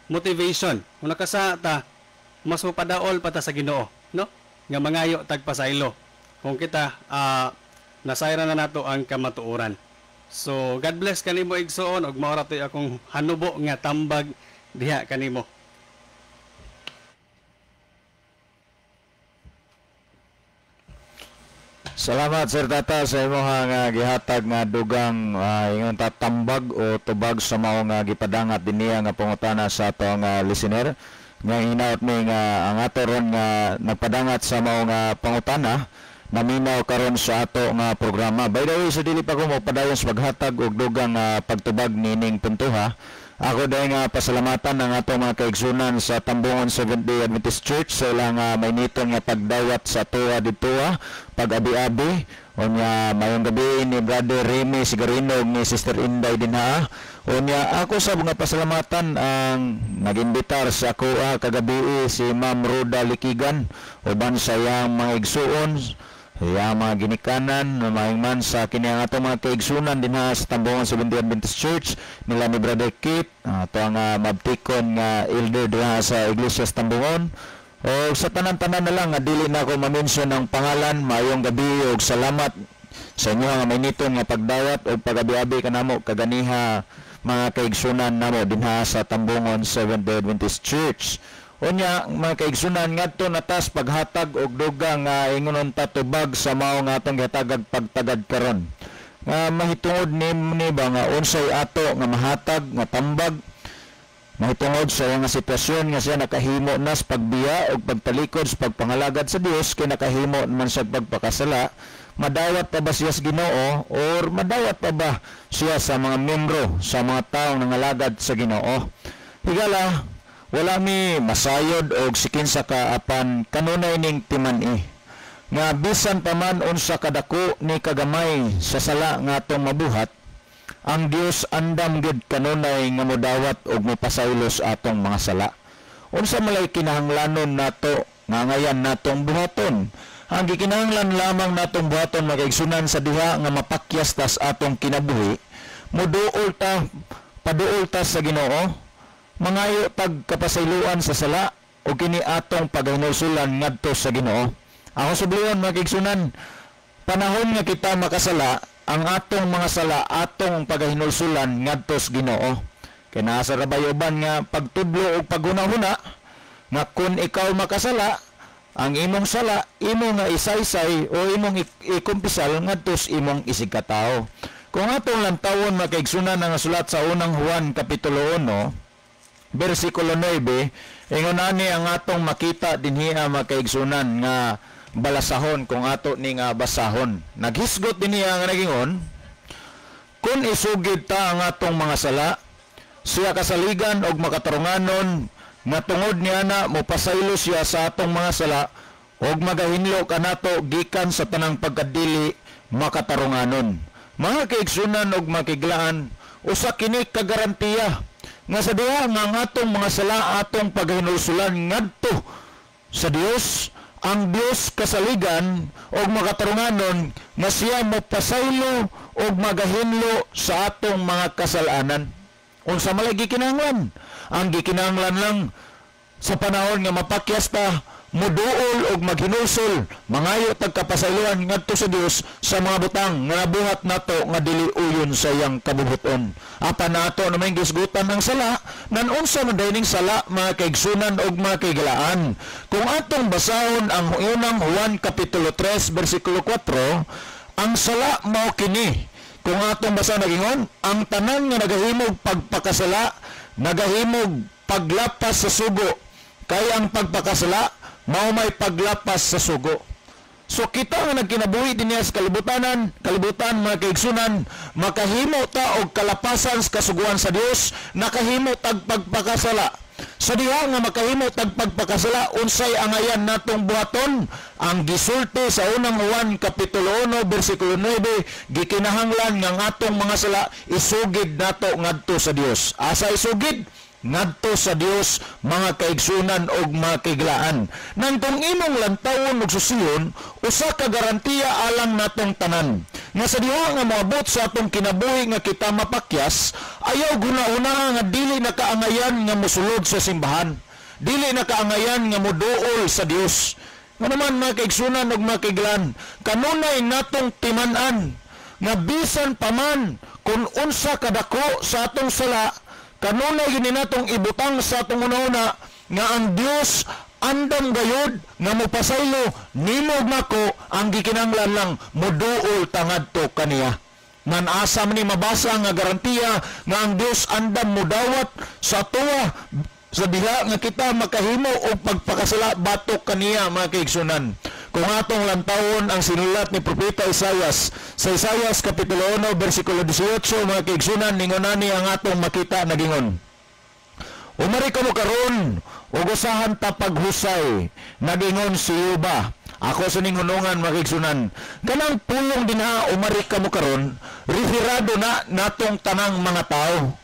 motivation. Kung nakasa ta, mas mapadaol pa ta sa Ginoo, no? Nga mangayo tagpasaylo kung kita nasayran na nato ang kamatuoran. So God bless kanimo igsoon ug mao ra toy akong hanubo nga tambag diha kanimo. Salamat Sir Tata sa imong nga gihatag nga dugang ingon ta tambag o tubag sa mao nga gipadangat dinhiya nga pangutana sa atong listener. Nga hinaut mi nga ang ato ron nga nagpadangat sa mao nga pangutana naminaw karon sa ato nga programa. By the way, sa dili pa ko mopadayon sa paghatag og dugang pagtubag nining puntoha, ako dahil nga pasalamatan ang atong mga kaigsunan sa Tambungon Seventh-day Adventist Church sa ilang mainiton nga pagdawat sa tuwa ditoa, pag-abi-abi. Unya mayong gabi ni Brother Remy Sigarino ni Sister Inday dinha. Unya ako sa mga pasalamatan ang nag-imbitar sa akoa kagabi si Ma'am Roda Likigan uban sa iyang mga igsuon Ya mga ginikanan, maayong man sa kini ang atong mga kaigsunan dinha sa Tambungon Seventh Adventist Church nila ni Brother Kit, ato ang mabtikon nga elder dinha sa Iglesia sa Tambungon. O sa tanan-tanan na lang nga dili na ako ma-mention ang pangalan, maayong gabi ug salamat sa inyo nga mainiton nga pagdawat o pagabi-abi kanamo kaganiha, mga kaigsunan namo dinha sa Tambungon Seventh Day Adventist Church. Unya, mga kaigsunan, ngadto na tas paghatag og dugang nga ingonon ta tubag sa mao nga atong gihatagag pagtagad karon. Nga mahitungod ni ba nga unsay ato nga mahatag nga tambag mahitungod sa iyang nga sitwasyon nga siya nakahimo na sa pagbiya og pagtalikod sa pagpangalagad sa Dios, kay nakahimo man siya pagpakasala? Madawat pa ba siya sa Ginoo or madawat pa ba siya sa mga miyembro, sa mga taong nangalagad sa Ginoo? Higala, wala mi masayod og sikinsa ka, apan kanunay ning timan-i nga bisan pa man unsa kadako ni kagamay sa sala nga atong mabuhat, ang Dios andam gyud kanunay nga modawat og mopasaylo sa atong mga sala. Unsa malay kinahanglanon nato nga ngayan natong buhaton? Ang gikinahanglan lamang natong buhaton, mga kaigsunan, sa diha nga mapakyas tas atong kinabuhi, muduol ta, paduol ta sa Ginoo, mangayo tag kapasayloan sa sala o kini atong paghinulsulan ngadto sa Ginoo. Ako sublion, mga kaigsunan, panahon nga kita makasala, ang atong mga sala atong paghinulsulan ngadto sa Ginoo. Kay naa sa rabayoban nga pagtudlo og paghuna-huna nga kun ikaw makasala, ang imong sala imo nga isaysay o imong ikumpisal ngadto sa imong isigkatawo. Kung atong lantawon, mga kaigsunan, ang sulat sa Unang Juan kapitulo 1 bersikulo 9, ingon ani ang atong makita dinhiha, mga kaigsunan, nga balasahon kung ato ni nga basahon. Naghisgot dinhiha nga nagingon, "Kung isugid ta ang atong mga sala, siya kasaligan og makatarunganon nga tungod niana mopasaylo siya sa atong mga sala og magahinlo kanato gikan sa tanang pagkadili makatarunganon." Mga kaigsunan og makiglaan, usa kini kagarantiya nga sa diha nga ang atong mga sala atong paghinulsulan ngadto sa Dios, ang Dios kasaligan og makatarunganon nga siya mopasaylo og magahinlo sa atong mga kasalanan. Unsa malay gikinahanglan? Ang gikinahanglan lang, sa panahon nga mapakyas ta, muduol og maghinulsol, mangayo tag kapasayloan ngadto sa Dios sa mga butang nga nabuhat nato nga dili uyon sa iyang kabubut-on. Apan nato na may gisgutan ng sala, nan unsa man ning sala, mga kaigsunan og mga kaigalaan? Kung atong basahon ang Unang Juan kapitulo 3 bersikulo 4, ang sala mao kini. Kung atong basahon, nagingon, "Ang tanan nga nagahimog pagpakasala nagahimog paglapas sa sugo, kay ang pagpakasala mao may paglapas sa sugo." So kita nga nagkinabuhi dinhi sa kalibutan, mga kaigsunan, makahimo ta og kalapasan sa kasuguan sa Dios, nakahimo tag pagpakasala. Sa diha nga makahimo tag pagpakasala, unsay angayan natong buhaton? Ang gisulti sa Unang Juan kapitulo 1 bersikulo 9, gikinahanglan nga ang atong mga sala isugid nato ngadto sa Dios. Asa isugid? Ngadto sa Dios, mga kaigsunan og mga kaiglaan. Nang kung imong lantawon og susiyon, usa ka garantiya alang natong tanan nga sa diha nga moabot sa atong kinabuhi nga kita mapakyas, ayaw guna-una nga dili na kaangayan nga mosulod sa simbahan, dili na kaangayan nga moduol sa Dios. Nga naman, mga kaigsunan og mga kaiglaan, kanunay natong timan-an nga bisan paman kung unsa kadako sa atong sala, kanunay gini natong ibutang sa atong una-una nga ang Dios andam gayud nga mopasaylo nimo ug nako. Ang gikinahanglan lang, moduol ta ngadto kaniya. Nan asa man ni mabasa nga garantiya nga ang Dios andam modawat sa tuwa sa diha nga kita makahimo og pagpakasala batok kaniya, mga kaigsunan? Kung atong lantawon ang sinulat ni Propeta Isayas sa Isayas kapitulo 1 bersikulo 18, mga kaigsunan, ningon ani ang atong makita, nagingon, "Umari kamo karon ug usahan ta paghusay, nagingon si Yuba." Ako sa ning hunungan, mga kaigsunan, kanang pulong dinha, "Umari kamo karon," referado na natong tanang mga tao.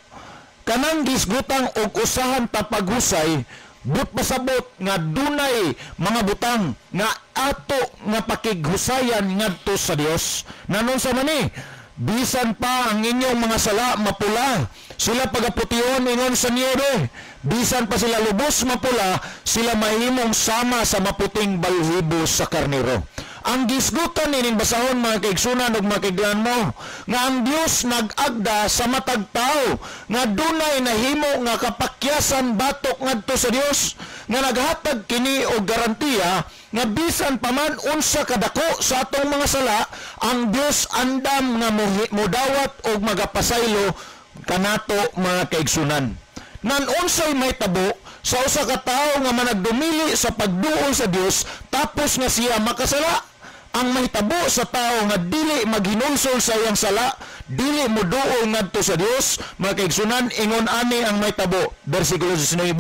Kanang gisgutang og usahan ta paghusay, But pasabot nga dunay mga butang nga ato nga pakighusayan ngadto sa Dios. Nanon sa mani, bisan pa ang inyong mga sala mapula, sila pagapution ingon sa niyebe. Bisan pa sila lubos mapula, sila mahimong sama sa maputing balhibo sa karnero. Ang gisgutan nining basahon mga kaigsunan ug mga kaiglan mo, nga ang Dios nag-agda sa matag tawo nga dunay nahimo nga kapakyasan batok ngadto sa Dios, nga naghatag kini og garantiya nga bisan pa man unsa kadako sa atong mga sala, ang Dios andam nga modawat og magapasaylo kanato mga kaigsunan. Nan unsay may tabo sa usa ka tawo nga managdumili sa pagduol sa Dios tapos nga siya makasala? Ang mahitabo sa tao nga dili maghinulsol sa iyang sala, dili moduol ngadto sa Dios, mga kaigsunan, ingon ani ang mahitabo. Bersikulo 19,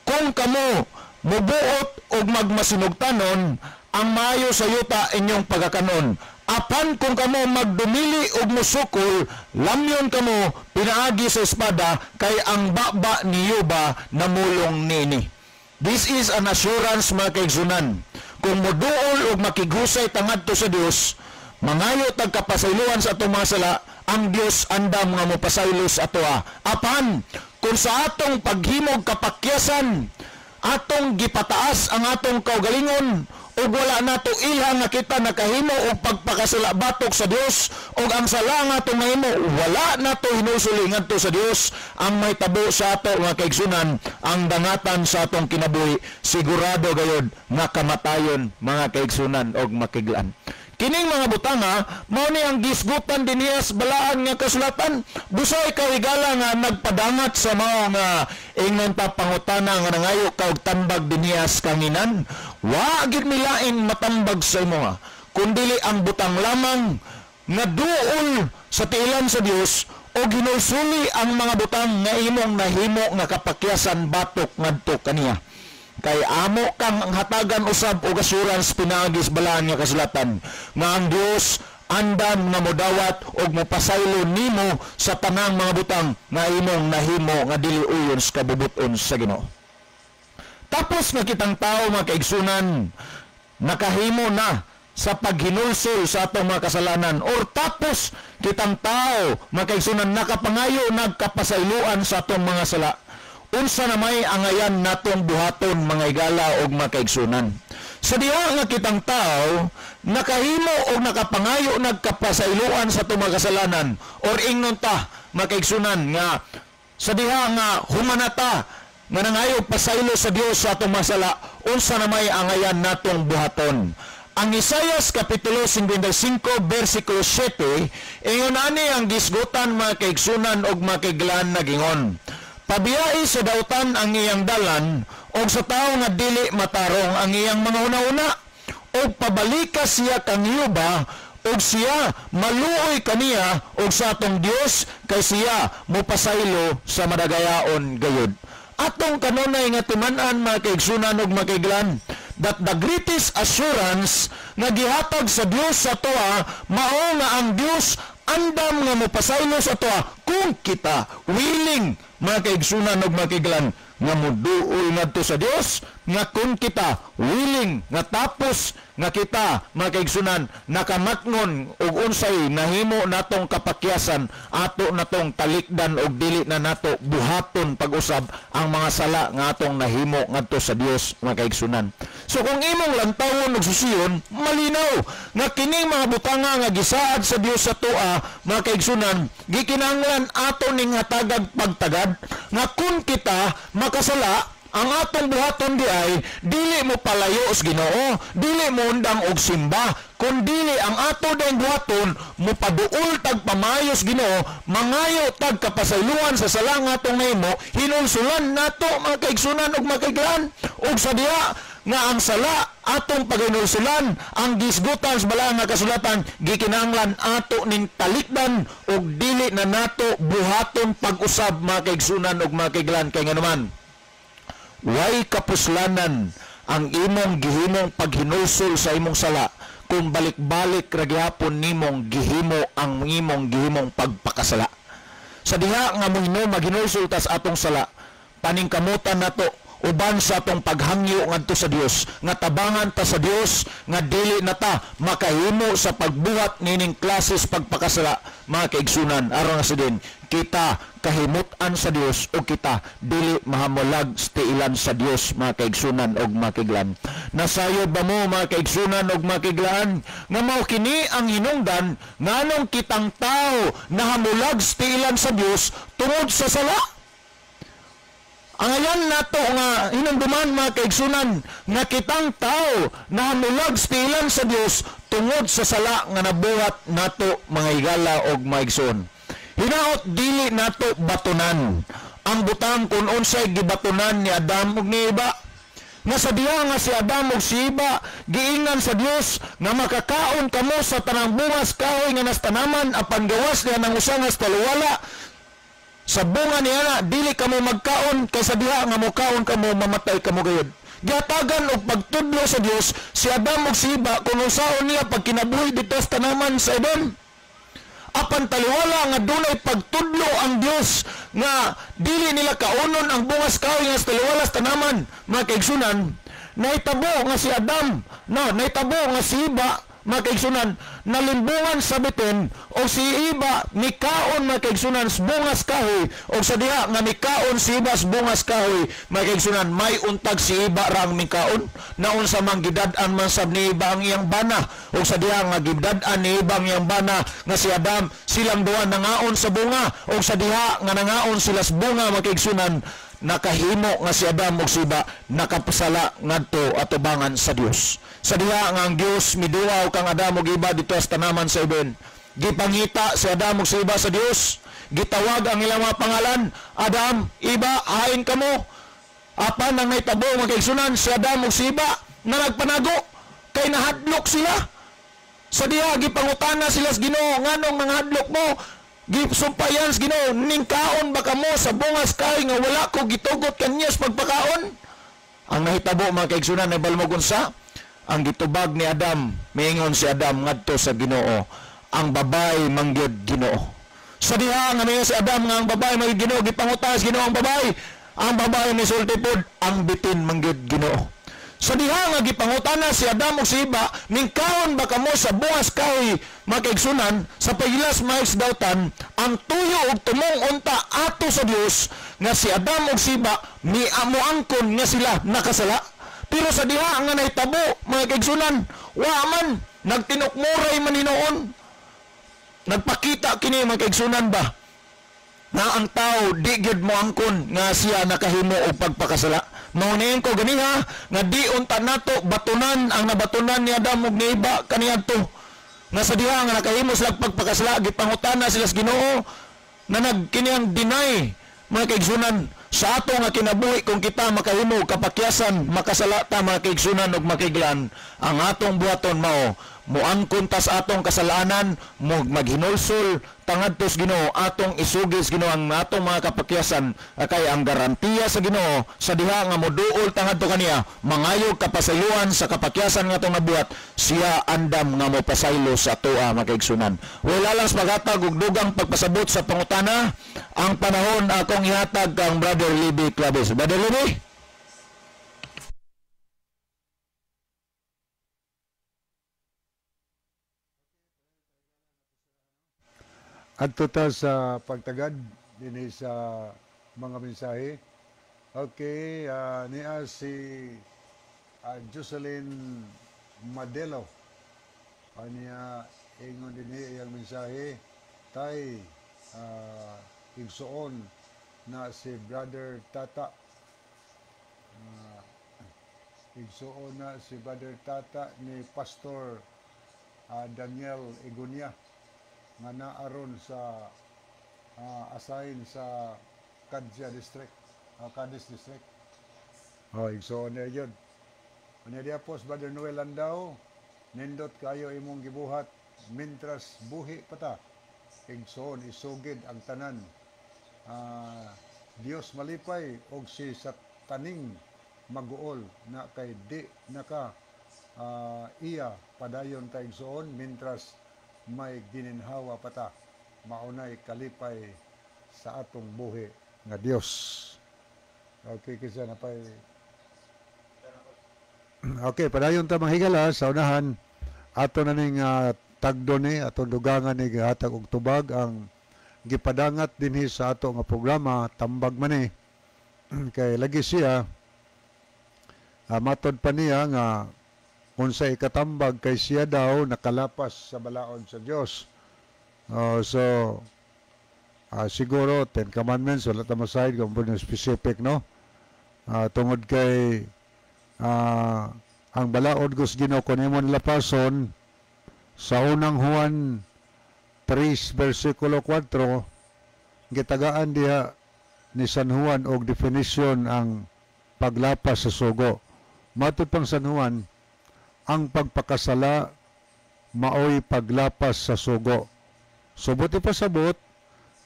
kung kamo mubuot og magmasinugtanon, ang maayo sa yuta inyong pagakanon. Apan kung kamo magdumili og musukol, lamyon kamo pinaagi sa espada, kay ang baba ni Yuba namulong nini. This is an assurance mga kaigsunan. Kung moduol og makighusay tangadto sa Dios, mangayo tag kapasayloan sa atong mga sala, ang Dios andam nga mopasaylo sa atoa. Apan kung sa atong paghimog kapakyasan, atong gipataas ang atong kaugalingon, ug wala nato ilha nga kita nakahimo og pagpakasala batok sa Dios, ug ang sala nga atong nahimo wala nato hinusuli ngadto sa Dios, ang may tabo sa ato mga kaigsunan, ang dangatan sa atong kinabuhi sigurado gayod nga kamatayon mga kaigsunan og makiglaan. Kining mga butanga mao ni ang gisgutan dinhiya sa balaan nga kasulatan. Busay kahigala nga nagpadangat sa mao nga ingon ta pangutana nga nangayo ka og tambag dinhiya sa kanginan. Wa gid milain matambag sa imo, kundili ang butang lamang nga duol sa tiilan sa Dios o ginulsuli ang mga butang nga imong nahimo nga kapakyasan batok ngadto kaniya. Kay amo kang ang hatagan usab og assurance pinaagi sa balaan nga kasulatan nga ang Dios andam nga modawat og mopasaylo nimo sa tanang mga butang nga imong nahimo nga dili uyon sa kabubuton sa Ginoo. Tapos nga kitang tao mga kaigsunan nakahimo na sa paghinulsol sa atong mga kasalanan, or tapos kitang tao mga kaigsunan nakapangayo nagkapasayloan sa atong mga sala, unsa na may angayan natong buhaton mga igala og mga kaigsunan? Sa diha nga kitang tao nakahimo og nakapangayo nagkapasayloan sa atong mga kasalanan, or ingnon ta mga kaigsunan nga sa diha nga humanata nga nangayo pasaylo sa Dios sa atong mga sala, unsa na may angayan natong buhaton? Ang Isayas Kapitulo 55 versikulo 7, ingon ani ang gisgutan mga kaigsunan og mga kaiglan nagingon: pabiyai sa dautan ang iyang dalan, og sa tawo nga dili matarong ang iyang mga una-una, og pabalika siya kang Yuba, og siya maluoy kaniya, og sa atong Dios kay siya mopasaylo sa madagayaon gayud. Atong kanunay nga timan-an mga kaigsunan og mga kaiglan, that the greatest assurance nga gihatag sa Dios sa atoa mao nga ang Dios andam nga mopasaylo sa atoa kung kita willing mga kaigsunan og mga kaiglan nga moduol ngadto sa Dios, nga kung kita willing nga tapos nga kita mga kaigsunan nakamatngon og unsay nahimo natong kapakyasan, ato natong talikdan og dili na nato buhaton pag-usab ang mga sala nga atong nahimo ngadto sa Dios mga kaigsunan. So kung imong lantawon og susiyon, malinaw nga kining mga butanga nga gisaad sa Dios sa atoa mga kaigsunan, gikinahanglan ato ning hatagag pagtagad nga kung kita makasala, ang atong buhaton di ay dili mo palayo sa Ginoo, dili mo undang og simba, kundili ang ato dayong buhaton mopaduol tag pamayos Ginoo, mangayo tag kapasayloan sa sala nga atong nahimo, hinulsulan nato mga kaigsunan ug mga kaiglan. Ug sa diha nga ang sala atong paghinulsulan, ang gisgutan sa balaan nga kasulatan, gikinahanglan ato ning talikdan ug dili na nato buhaton pag-usab mga kaigsunan ug mga kaiglan. Kay nganuman way kapuslanan ang imong gihimong paghinulsol sa imong sala kung balik-balik ra gihapon nimong gihimo ang imong gihimong pagpakasala. Sa diha nga maghinulsol tas atong sala, paningkamutan nato uban sa atong paghangyo ngadto sa Dios, nga tabangan ta sa Dios nga dili na ta makahimo sa pagbuhat nining klases pagpakasala, mga kaigsunan, aron nga sa din kita kahimut-an sa Dios o kita dili mahamulag sa tiilan sa Dios, mga kaigsunan og makiglan. Nasayod ba mo, mga kaigsunan og makiglaan, nga mao kini ang hinungdan nganong kitang tao nahamulag sa tiilan sa Dios tungod sa sala? Ang ayan nato nga hinumduman, mga kaigsunan, nga kitang tao nahamulag sa tiilan sa Dios tungod sa sala nga nabuhat nato, mga higala og mga igsoon. Hinaot dili nato batunan ang butang kung unsay gibatunan ni Adam ug ni Eva. Nga sa diha nga si Adam ug si Eva giingnan sa Dios nga makakaon kamo sa tanang bungas kahoy nga nastanaman, apan gawas niya nang usa nga taliwala sa bunga niya na dili kamo magkaon, kay sa diha nga mokaon kamo mamatay kamo gayud. Gihatagan og pagtudlo sa Dios si Adam ug si Eva kung unsaon niya pagkinabuhi didto sa tanaman sa Eden. Apan taliwala nga dunay pagtudlo ang Dios nga dili nila kaunon ang bungas kahoy nga taliwala sa tanaman, mga kaigsunan, nahitabo nga si Adam, no, nahitabo nga si Eva, mga kaigsunan, nalimbungan sa bitin, o si Eva nikaon, mga kaigsunan, sa bungas kahoy, o sa diha nga nikaon si Eva sa bungas kahoy, mga kaigsunan, may untag si Eva ra ang mikaon, naunsa man gidad-an man sab ni Eva ang iyang bana, o sa diha nga gidad-an ni Eva ang iyang bana nga si Adam, silang duha nangaon sa bunga, o sa diha nga nangaon sila sa bunga, mga kaigsunan, nakahimo nga si Adam ug si Eva nakapasala ngadto atubangan sa Dios. Sa diha nga ang Dios miduaw kang Adam ug Eva didto sa tanaman sa Eden. Gipangita si Adam ug si Eva sa Dios, gitawag ang ilang mga pangalan, Adam, Eva, hain kamo. Apan ang nahitabo, mga kaigsunan, si Adam ug si Eva na nagpanago kay nahadlok sila. Sa diha gipangutana sila sa Ginoo, nganong nanghadlok mo? Gisumpayan sa Ginoo, ningkaon ba kamo sa bungas kahoy nga wala ko gitugot kaniya sa pagpakaon? Ang nahitabo, mga kaigsunan, ay balmogunsa ang gitubag ni Adam, miingon si Adam ngadto sa Ginoo, ang babay mangyud Ginoo. Sa diha nga miingon si Adam nga ang babay mangyud Ginoo, gipangutan sa Ginoo ang babae misulti pod, ang bitin mangyud Ginoo. Sa diha nga gipangutana si Adam ug si Eva, ningkaon ba kamo sa bungas kahoy, mga kaigsunan, sa pagilas mais dautan, ang tuyo og tumong unta ato sa Dios nga si Adam ug si Eva miamoangkon nga sila nakasala. Pero sa diha nga nahitabo, mga kaigsunan, wa man nagtinukmuray man hinuon. Nagpakita kini, mga kaigsunan ba, nga ang tao di gyud moangkon nga siya nakahimo og pagpakasala. Maunayan ko ganiha nga di unta nato batunan ang nabatunan ni Adam ug ni Eva kaniadto. Nga sa diha nga nakahimo sila pagpakasala, gipangutana sila sa Ginoo na nagkinihang deny, mga kaigsunan, sa ato nga kinabuhi kung kita makahimo kapakyasan makasala ta, mga kaigsunan ug makiglan, ang atong buhaton mao moangkon ta sa atong kasalanan, mo maghinulsol tangadto sa Ginoo, atong isugis Ginoo ang atong mga kapakyasan, kay ang garantiya sa Ginoo sa diha nga moduol tangadto kaniya, mangayog kapasayloan sa kapakyasan nga atong nabuhat, siya andam nga mopasaylo sa atoa, mga kaigsunan. Wala lang sa paghatag og dugang pagpasabot sa pangutana, ang panahon akong ihatag kang Brother Libby Claves. Brother Libby? Adto ta sa pagtagad dinhi sa mga mensahe. Okay, niya si Jocelyn Madelo. Niya ingon dinhi iyang mensahe tay igsuon na si Brother Tata. Igsuon na si Brother Tata ni Pastor Daniel Egunia nga naaron sa assign sa Kadja District, Cadiz District. Oh, igsuon niya yun. Unya diya po, Brother Noel Landao, nindot kayo imong gibuhat mintras buhi pa ta. Igsuon, isugid ang tanan. Dios malipay og si sa taning maguol na kay di naka iya padayon ta igsuon mintras may gininhawa pa ta, maunay kalipay sa atong buhi nga Dios. Okay, kisa na pa. Okay, padayon ta, mga higala, sa unahan ato na ning tagdo ni atong dugangan ni gihatag og tubag ang gipadangat dinhi sa ato nga programa. Tambag man ni kay lagi siya matod pa niya nga unsay ikatambag kay siya daw nakalapas sa balaod sa Dios. So siguro Ten Commandments, wala ta masayod kung ano specific, no? Tungod kay ang balaod sa Ginoo kun imo lapason sa Unang Juan 3 versikulo 4, gitagaan diha ni San Juan og definition ang paglapas sa sugo. Matod pang San Juan, ang pagpakasala maoy paglapas sa sugo. So buot ipasabot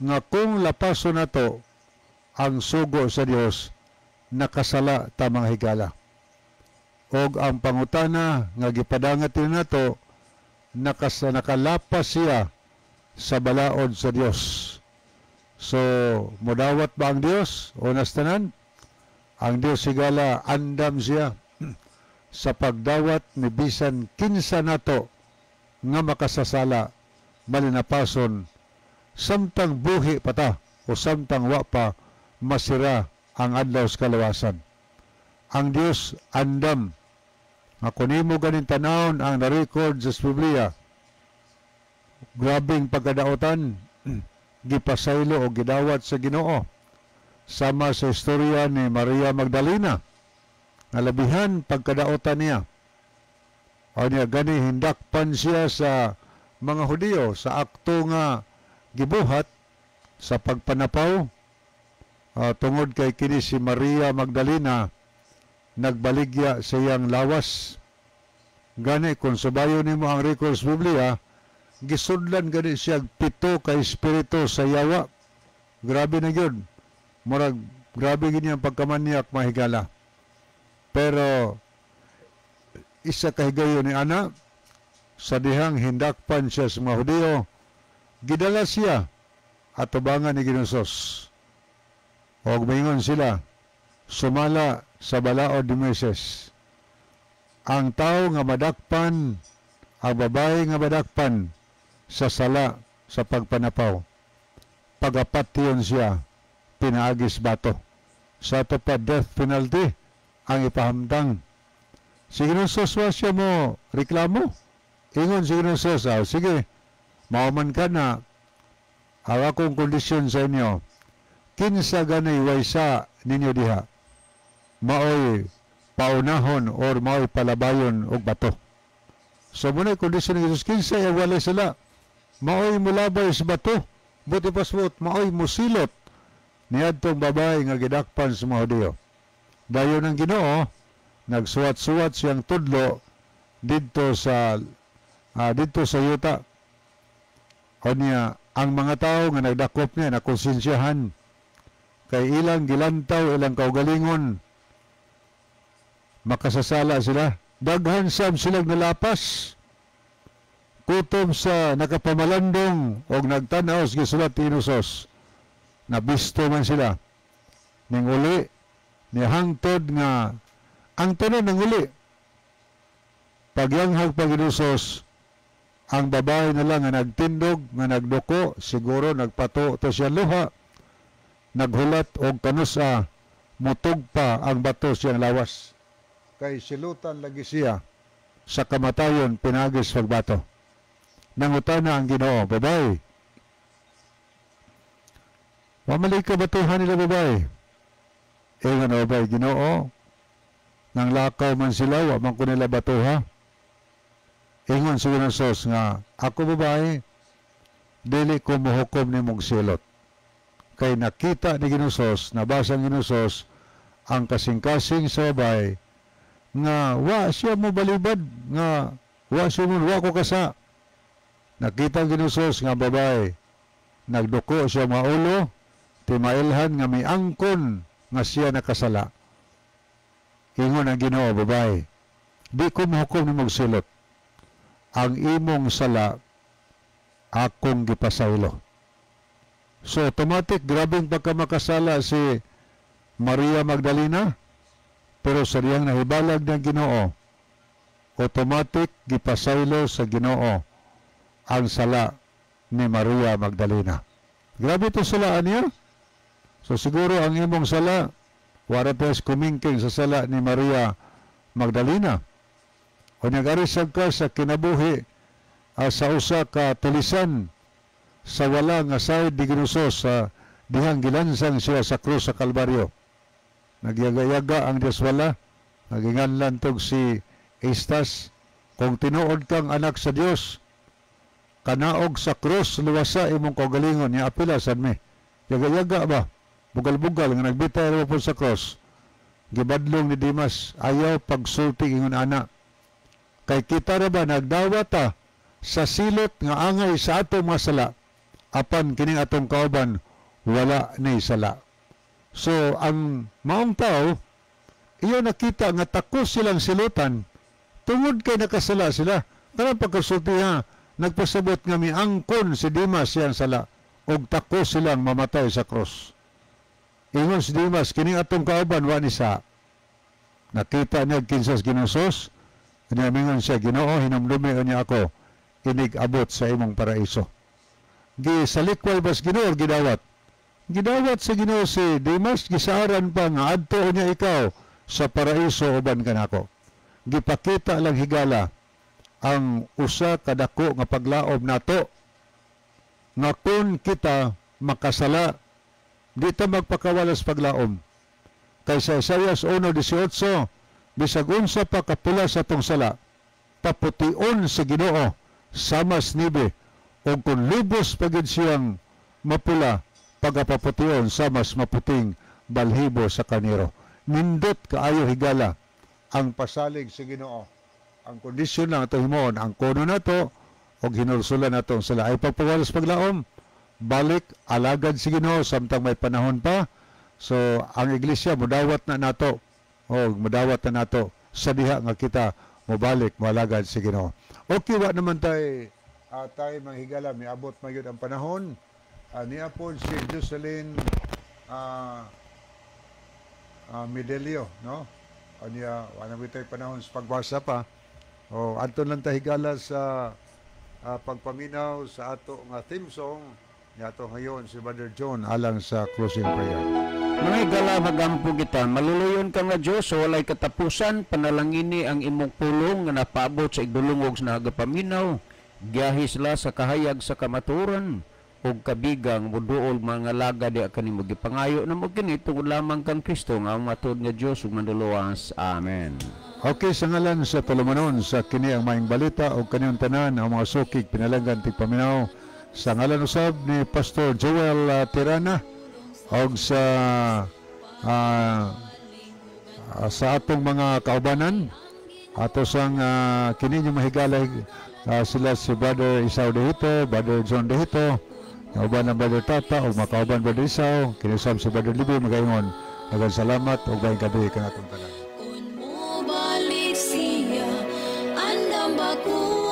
nga kung lapason nato ang sugo sa Dios, nakasala ta, mga higala. Og ang pangutana nga gipadangat din nato, nakalapas siya sa balaod sa Dios. So, modawat ba ang Dios? Unas tanan, ang Dios, higala, andam siya sa pagdawat ni bisan kinsa nato nga makasasala, malinapason samtang buhi pa ta o samtang wa pa masira ang adlaw sa kalawasan. Ang Dios andam nga kung nimo ganin tanawon ang na-record sa Biblia, grabing pagkadaotan gipasaylo o gidawat sa Ginoo. Sama sa istorya ni Maria Magdalena, nga labihan pagkadaotan niya. O niya gani hindakpan siya sa mga Hudiyo sa akto nga gibuhat sa pagpanapaw, tungod kay kini si Maria Magdalena nagbaligya sa iyang lawas. Gani kung subayon nimo ang records Biblia, gisudlan gani siya pito ka espiritu sa yawa. Grabe na gyud. Murag grabe gid ang pagkamanyak, mahigala. Pero isa ka higayon ni ana, sa dihang hindakpan siya sa mga Hudiyo, gidala siya atubangan ni Ginoong. Og maingon sila, sumala sa balaod ni Moises, ang tao nga madakpan, ang babae nga madakpan sa sala sa pagpanapaw, pagapatyon siya pinaagis bato. Sa ato pa, death penalty ang ipahamtang. Si Ginoong wa siya mo reklamo. Ingon si Ginoong, "Ah, sige, mauman ka na, ang akong kondisyon sa inyo, kinsa ganay waysa ninyo diha, maoy paunahon or maoy palabayon og bato." So muna kondisyon ni Jesus, kinsa ay walay sala, maoy mulabay sa bato. Buot ipasabot, maoy musilot niadtong babae nga gidakpan sa mga Hudiyo. Dayon ang Ginoo nagsuwat-suwat siyang tudlo didto sa yuta. O niya, ang mga tao nga nagdakop niya nakonsensyahan kay ilang gilantaw ilang kaugalingon, makasasala sila. Daghan sab silang nalapas kutob sa nakapamalandong og nagtanaw sa gisulat ni Hesus. Nabisto man sila ning uli ni hangtod nga ang tanan ng uli. Pagyanghag pag Hesus, ang babae na lang nga nagtindog, nga nagduko, siguro nagpato to siya luha, naghulat og kanusa mutug pa ang bato siyang lawas kay silutan lagi siya sa kamatayon pinagis pagbato. Nangutana ang Ginoo, "Babae, wamali ka batuhan nila, babae?" Ingon ang babae, "Ginoo, nang lakaw man sila, wa man ko nila batuha." Ingon si Ginoo nga, "Ako, babae, dili ko mohukom nimong silot." Kay nakita ni Ginoo, nabasa ni Ginoo ang kasing-kasing sa babae nga wa siya mo balibad, nga wa siya mo wa ko kasa. Nakita ang Ginoo nga babae nagduko siya maulo, timailhan nga may angkon nga siya nakasala. Ingon ang Ginoo, "Babae, di ko mohukom nimong silot. Ang imong sala akong gipasaylo." So automatic, grabeng pagkamakasala si Maria Magdalena, pero sa diyang nahibalag ng Ginoo, automatic gipasaylo sa Ginoo ang sala ni Maria Magdalena. Grabe to sala niya. So siguro ang imong sala wala pa kumingking sa sala ni Maria Magdalena. O nagarisag ka sa kinabuhi sa usa ka tulisan sa wala nga side di ginusos sa dihang gilansang siya sa krus sa Kalbaryo. Nagyaga-yaga ang Diyos wala, naginganlan tog si Istas, kung tinuod kang anak sa Dios, kanaog sa krus luwasa imong kaugalingon, niya apila sad mi. Yaga-yaga ba? Bugal-bugal nga nagbitay ra po sa krus. Gibadlong ni Dimas, ayaw pagsulti ingon ana. Kay kita ra ba nagdawat ta sa silot nga angay sa atong mga sala, apan kining atong kauban wala ni sala. So ang maong tao, iyo nakita nga takos silang silutan tungod kay nakasala sila. Kanang pagkasulti ha, nagpasabot nga miangkon si Dimas siyang sala og takos silang mamatay sa krus. Ingon si Dimas, kining atong kauban wa ni sa. Nakita niya kinsas ginusos, niya mingon siya, Ginoo, hinumdumi niya ako, inig abot sa imong paraiso. Gisalikway bas Ginoo gidawat? Gidawat sa Ginoo si Dimas, gisaaran pa nga adto niya ikaw sa paraiso uban kanako. Gipakita lang higala ang usa kadako nga paglaom nato nga kun kita makasala, di ta magpakawalas paglaom. Kay sa Isaias 1:18, bisag unsa pa kapula sa atong sala, papution sa Ginoo samas nibe, og kung lubos pagid siyang mapula, pagapaputiyon samas maputing balhibo sa kaniro. Nindot kaayo higala ang pasalig sa Ginoo. Ang kondisyon lang ato himuon, ang kono nato og hinulsulan nato ang sala. Ay pagpawalas paglaom, balik alagad sa Ginoo samtang may panahon pa. So ang iglesia modawat na nato o modawat na nato sa diha nga kita mobalik moalagad sa Ginoo. Okay, wa naman tay tay mga higala, miabot man gyud ang panahon. Niya po si Jocelyn Midelio, no? Anya, wala na tayo panahon sa pagbasa pa. O, adto lang ta higala sa pagpaminaw sa ato nga theme song niato ngayon si Brother John alang sa closing prayer. Mga higala, magampo kita, maluluyon ka nga Diyos sa walay katapusan, panalangini ang imong pulong nga napaabot sa igdulungog sa nagapaminaw, giyahi sila sa kahayag sa kamatuoran ug kabigang muduol mga laga di kanimo gipangayo na mo kini tungod lamang kang Kristo nga ang matuod nga Dios ug manluluwas. Amen. Okay, sa ngalan sa tulumanon sa kini ang maayong balita og kaniyong tanan ang mga sukig pinalanggan tigpaminaw, sa ngalan usab ni Pastor Joel Tirana og sa atong mga kaubanan ato sang kini yung mahigala sila si Brother Isao Dehito, Brother John Dehito, kauban ng Brother Tata o makauban Brother Isao, kinusab si Brother Libby, magaingon. Daghang salamat ug maayong gabi kanatong tanan. Kung mobalik siya, andam ba ko?